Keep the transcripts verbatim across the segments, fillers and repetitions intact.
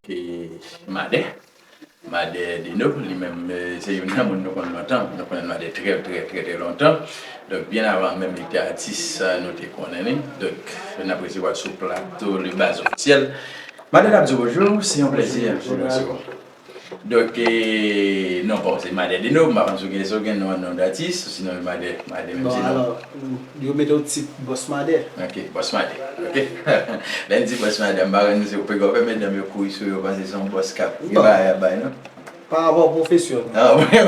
Ke Madè, Madè Deno, li menm, eh, se youn nan moun nou konn lontan, nou konnen Madè trè, trè, trè, trè lontan. Donk, byen avan menm li te atis, eh, nou te konnen li. Donk, n ap resevwa l sou plato Le Baz Officiel. Madè, n ap di w bonjou, se yon plèzi pou nou resevwa w. Donk, eh, non, bon, se Madè Deno, m pa konn si w gen, si w gen non, non datis, sinon Madè, Madè menm Bon, se non. alò, yo mete w tit Bòs Madè. Ok, Bòs Madè. Ok. Lè n di Bòs Madè, m pa konn si w pe gòpè medam yo kouri sou yo, panse se yon bòs k ap gen Bon. bagay ap bay, non? Pa rapò pwofesyon. Ah, ok.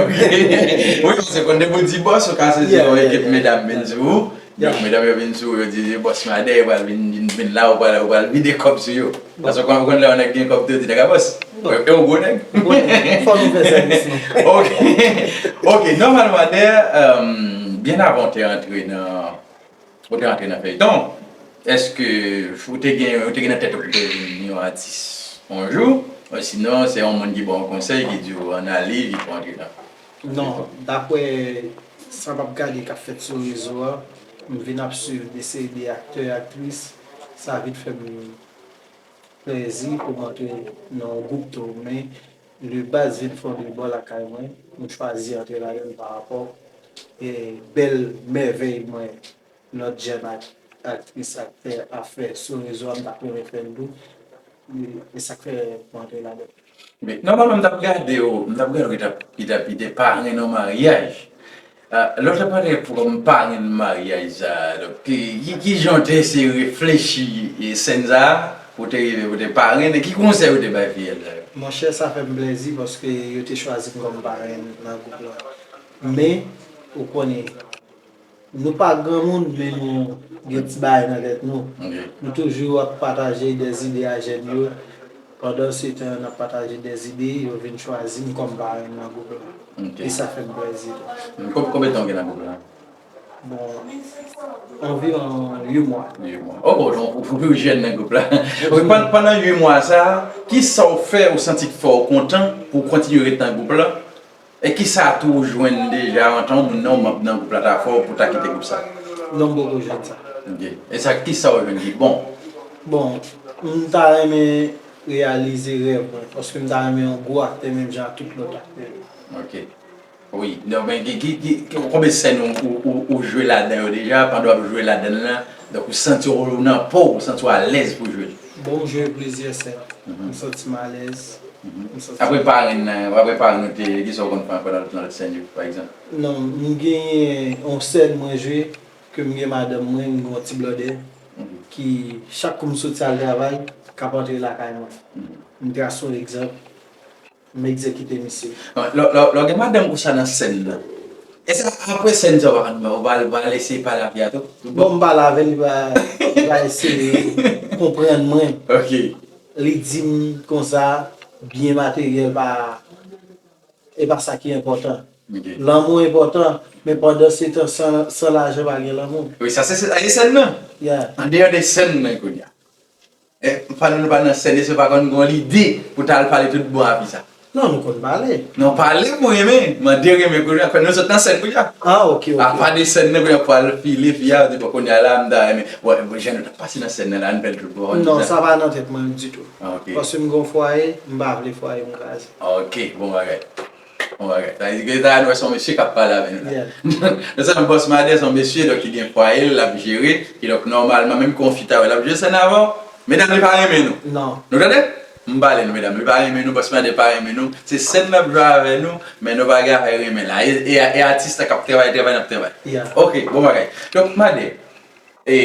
Wi, paske konn depi w di bòs, ou ka sezi Yeah, yon yeah, ekip yeah. medam vin sou ou. Donk, Yeah. medam yo vin sou ou, yo di, "Bòs Madè, yo pral vin, vin, vin la, ou pral, ou pral vide kòb sou yo." Paske ou konn, ou konn lè yon nèg gen kòb, tou yo di, "Nèg a bòs." Bon. Yo, yo gwo nèg. Bon, fò nou fè sèvis nou. Ok. Ok, nòmalman, Madè, euh, byen avan w te antre nan, ou te antre nan feyton, èske ou te gen, ou te gen nan tèt ou pou te vin yon atis yon jou? Osinon, se yon moun ki ba w yon konsèy, ki di w, "Ann ale, epi pou antre nan." Non, daprè sa m ap gade k ap fèt sou rezo a, m vin ap swiv de seri de aktè, aktris, sa vin fè m plèzi pou m antre nan yon gwoup tou, men Le Baz vin fè yon debò lakay mwen, m chwazi antre ladan l pa rapò, e, bèl mèvèy mwen, lòt jèn ak-, aktris, aktè ap fè sou rezo a, m t ap renmen fè l tou. E, e sa k fè m antre ladan l. Men, nòmalman, m t ap gade w, m t ap gade w ki t ap, ki t ap, ki te parenn yon maryaj. Ah, lè w t ap pale pou m parenn maryaj sa a, donk, ki, ki, ki jan w te eseye reflechi, e, sèn sa a, pou w te rive, pou w te parenn, e ki konsèy ou te bay fiyèl sa yo? Monchè, sa fè m plèzi paske yo te chwazi m kòm parenn nan gwoup lan. Men, ou konnen, nou pa granmoun, men nou gen ti bagay nan tèt nou. Ok. Nou toujou ap pataje de zide a jèn yo. Pandan se tan, n ap pataje de zide, yo vin chwazi m kòm parenn nan gwoup lan. Ok. E sa fè m plèzi tou. Kon-, konbyen tan w gen nan gwoup lan? Bon, anviwon uit mwa. Uit mwa. Oh, bon, donk, ou, ou pi jèn nan gwoup la. Wi, pandan, pandan uit mwa sa a, ki sa w fè, ou santi k fè w kontan pou w kontinye ret nan gwoup lan? E ki sa tou ou jwenn deja antan w moun nan, ou manm nan gwoup la ta fè w pou w ta kite gwoup sa? Non, m poko jwenn sa. Ok. E sa, ki sa w jwenn ki bon? Bon, m ta renmen reyalize rèv mwen, paske m ta renmen yon gwo aktè menm jan ak tout lòt aktè yo. Ok. Wi. Donk, men, ki, ki, ki, ki, konbyen sèn ou, ou, ou, ou jwe ladan yo deja, pandan w ap jwe ladan l lan, donk ou santi w nan po w, ou santi w alèz pou jwe l? Bon, m jwe plizyè sèn. Mhm. M santi m alèz. Mhm. M santi Apre parenn nan, apre parenn ou te, ki sa w konn fè ankò nan lòt, nan lòt sèn yo, pa egzanp? Non, m genyen yon sèn mwen jwe, ke m gen madanm mwen, m gen yon ti blòdè, Mhm. ki chak kou m soti al travay, k ap antre lakay mwen. Mhm. M trase yon egzanp, m egzekite misye. Lè, lè, lè w gen madanm konsa nan sèn nan, èske apre sèn sa w pa konn, ou pa, ou pa al eseye pale avè l tou? Bon, m pale avè l, li pa, li pa eseye konprann mwen. Ok. Li di m konsa, byen materyèl pa, e pa sa ki enpòtan. Ok. Lanmou enpòtan, men pandan se tan, san, san lajan pa gen lanmou. Wi, sa se, se, e sèn nan. Yeah. Andeyò de sèn nan kounye a. E, pandan nou pa nan sèn, èske w pa konn gen yon lide pou w ta al pale tout bon a fi sa? Non, nou konn pale. Non, pale pou renmen. Mande renmen kounye a, nou sot nan sèn kounye a. Ah, ok, ok. Apa de sèn nan kounye a pou al file fi a, ou di, "Bon, kounye a la, m ta renmen." Bon, bon, jan nou t ap pase nan sèn nan la, ann fè l tout bon, ann di sa. Non, sa pa nan tèt mwen ditou. Ah, ok. Paske m gen yon fwaye, m pa vle fwaye m kraze. Ok, bon bagay. Bon bagay. Sa vle di ke la, nou wè se yon mesye k ap pale avè nou la. Yeah. Nou se yon bòs madè, se yon mesye, donk, ki gen fwaye l, l ap jere, kidonk, nòmalman, menm ke yon fi ta wè l ap jwe sèn avè w, medam, li pa renmen nou. Non. Nou tande? M pale nou, medam, li pa renmen nou, bòs madè pa renmen nou. Se sèn l ap jwe avè nou, men nou pa gen afè renmen la. E, e, e atis la k ap travay, travay, n ap travay. Yeah. Ok, bon bagay. Donk, madè, e,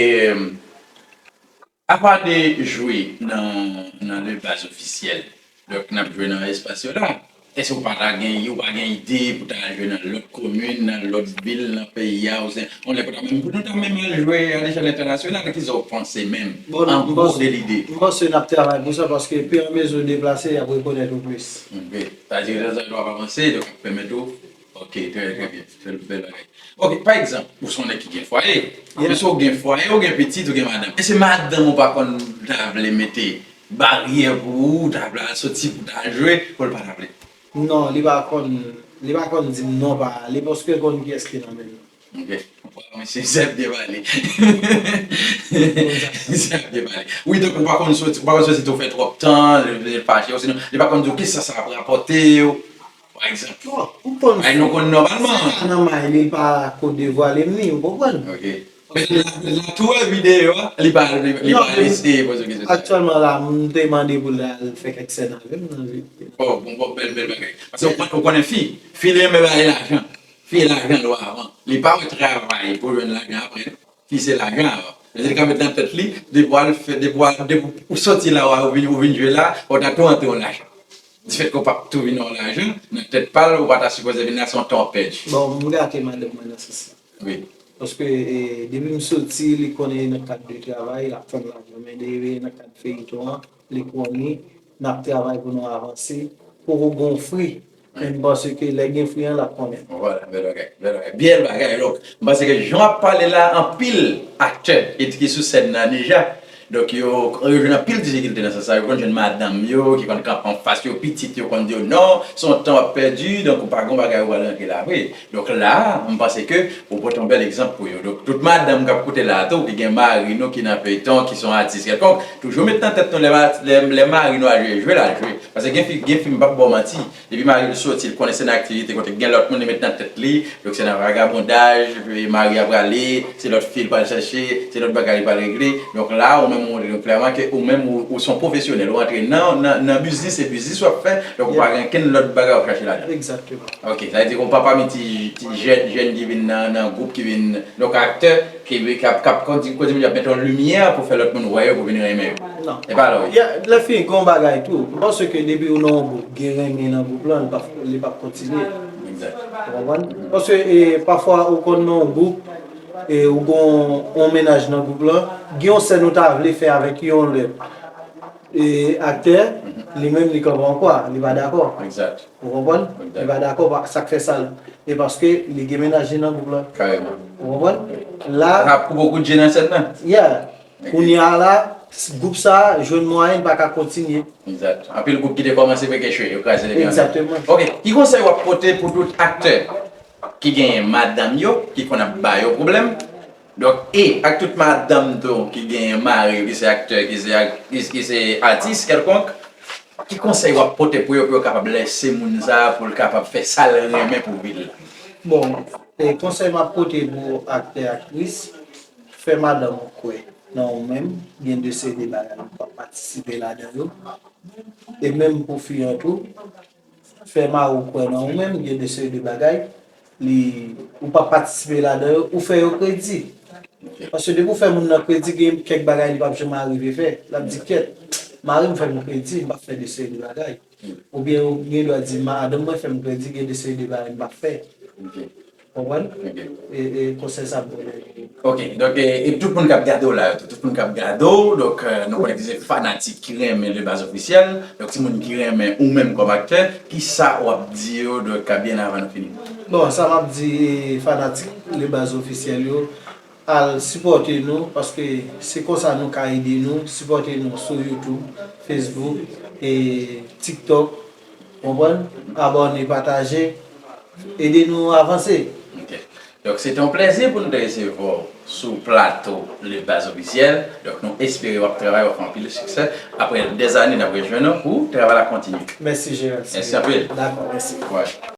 apa de jwe nan, nan Le Baz Officiel, donk n ap jwe nan espas yo la, èske w pa ta gen, ou pa gen ide pou ta al jwe nan lòt komin, nan lòt vil, nan peyi a, ouswa yon lè pou ta menm, pou nou ta menm al jwe a lechèl entènasyonal, kisa w panse menm, Bon, an m gwo panse, de lide? M panse n ap travay pou sa, paske ofiramezi w deplase, y ap rekonèt ou plis. Ok. Sa vle di ke w ap avanse, donk ap pèmèt ou Ok, trè, trè byen. Trè bèl bagay. Ok, pa egzanp, ou se yon nèg ki gen fwaye. Yeah. Apre sa, ou gen fwaye, ou gen pitit, ou gen madanm. Èske madanm ou pa konn ta vle mete baryè pou ou, ta vle al soti pou ta jwe, pou l pa ta vle? Non, li pa konn, li pa konn di m non pa ale, paske l konn kiyès ki nan men l. Ok. Waw, mesye, sa ap debale. Sa ap debale. Wi, donk, ou pa konn soti, ou pa konn soti tou fè twòp tan, li, li fache, osinon, li pa konn di w kisa sa ap rapòte w, pa egzanp. Bon, ou konn Ay, nou konn nòmalman. Sa nan may li, li pa ko devwale m ni, ou konprann? Ok. Petèt la, la tou wè videyo a, li pa, li, li Non, pa men eseye poze w kesyon sa. Aktyèlman la, m te mande pou l al fè kèk sèn avè m nan videyo. Oh, bon, bon, bèl, bèl bagay. Paske ou konn, ou konnen fi, fi li renmen bay lajan. Fi lajan dwa avan. Li pa wè travay pou jwenn lajan apre. Fi se lajan avan. Li ka met nan tèt li, depi w al fè, depi w al, depi ou soti la, ou vin, ou vin jwe la, ou ta tou antre yon lajan. Difèt ke w p ap tou vin yon lajan, nan tèt pa l, ou pa ta sipoze vin la, se yon tan w ap pèdi. Bon, m gate madanm mwen nan sans sa. Wi. Paske, e, depi m soti, li konnen nan kad de travay, l ap tann lajan. Men depi nan kad feyiton an, li konnen n ap travay pou nou avanse. Poko gon fri, men m panse ke lè gen fri an, l ap konnen. Vwala, bèl bagay, bèl bagay. Bèl bagay. Donk, m panse ke jan w ap pale la, anpil aktè ki sou sèn nan deja, donk, yo, yo jwenn anpil difikilte nan sans sa. Yo konn jwenn madanm yo ki konn kanpe anfas yo, pitit yo konn di yo, "Non, se yon tan w ap pèdi, donk ou pa gon bagay ou pral rantre la vre." Donk la, m panse ke ou pote yon bèl egzanp pou yo. Donk, tout madanm k ap koute la tou, ki gen mari nou ki nan feyton, ki se yon atis kèlkonk, toujou met nan tèt nou lè, ma- lè, lè mari nou al jwe, jwe l al jwe. Paske gen fi, gen fi, m p ap ba w manti, depi mari l soti, l konnen se nan aktivite kote gen lòt moun, li met nan tèt li, donk se nan vagabondaj, e mari a prale, se lòt fi l pral chèche, se lòt bagay li pral regle. Donk la, ou menm ou montre nou klèman ke ou menm ou, ou se yon pwofesyonèl, ou antre nan, nan, nan biznis, se biznis w ap fè, donk ou pa gen kenn lòt bagay w ap chache ladan. Egzakteman. Ok, sa vle di ke w pa pami ti, ti jèn, jèn ki vin nan, nan gwoup ki vin, donk aktè, ki, ki ap, k ap, kòm di, kòm di, ap mete yon limyè pou fè lòt moun wè yo, pou vin renmen yo. Non. E pa lò, wi. Ya, lè fini, gen yon bagay tou. M panse ke depi ou nan yon gwoup, gen renmen nan gwoup lan, li p ap, li p ap kontinye. Egzak. Ou konprann? Paske, e, pafwa, ou konn nan yon gwoup, e, ou gon yon mennaj nan gwoup lan, gen yon sèn ou ta vle fè avèk yon lòt, e, aktè, li menm, li kanpe an kwa, li pa dakò. Egzak. Ou konprann? Li pa dakò, pa- sa k fè sa l. E paske li gen mennaj li nan gwoup lan. Kareman. Ou konprann? La, Sa ap koupe w kout je nan sèn nan. Yeah. Ok. Kounye a la, s- gwoup sa a jwenn mwayen, li pa ka kontinye. Egzat. Anpil gwoup ki te kòmanse fèk echwe, yo kraze depi anvan. Egzakteman. Ok. Ki konsèy w ap pote pou tout aktè ki genyen madanm yo, ki konn ap ba yo pwoblèm? Donk, e ak tout madanm tou ki genyen mari yo, ki se aktè, ki se ak- ki, ki se atis kèlkonk, ki konsèy w ap pote pou yo, pou yo kapab lèse moun sa a, pou l kapab fè sa l renmen pou vi l la? Bon, e konsèy m ap pote pou aktè, aktris, fè madanm ou kwè nan ou menm, gen de seri de bagay ou p ap patisipe ladan yo. E menm pou fi an tou, fè mari w kwè nan ou menm, gen de seri de bagay, li, ou p ap patisipe ladan yo, ou fè yo kredi. Ok. Paske depi w fè moun nan kredi, gen kèk bagay li p ap janm arive fè. L ap di, "Kyèt, mari m fè m kredi, m p ap fè de seri de bagay." Oubyen ou gen dwa di, "Madanm mwen fè m kredi, gen de seri de bagay m p ap fè." Ok. Konprann? Ok. E, e konsèy sa m pote. Ok, donk, e, e tout moun k ap gade w la yo tou, tout moun k ap gade w, donk, e, nou konnen ke se fanatik ki renmen Le Baz Officiel, donk timoun ki renmen ou menm kòm aktè, kisa w ap di yo, donk, byen avan nou fini? Bon, sa m ap di, e, fanatik Le Baz Officiel yo, al sipòte nou, paske se konsa nou ka ede nou, sipòte nou sou YouTube, Facebook, e TikTok, konprann? Abòne, pataje, ede nou avanse. Ok. Donk, se te yon plèzi pou nou te resevwa w sou plato Le Baz Officiel. Donk, nou espere w ap travay, w ap fè anpil siksè. Apre dèzane, n ap rejwenn ou pou travay la kontinye. Mèsi, Gerald. Mèsi anpil. Dakò, mèsi. Wè.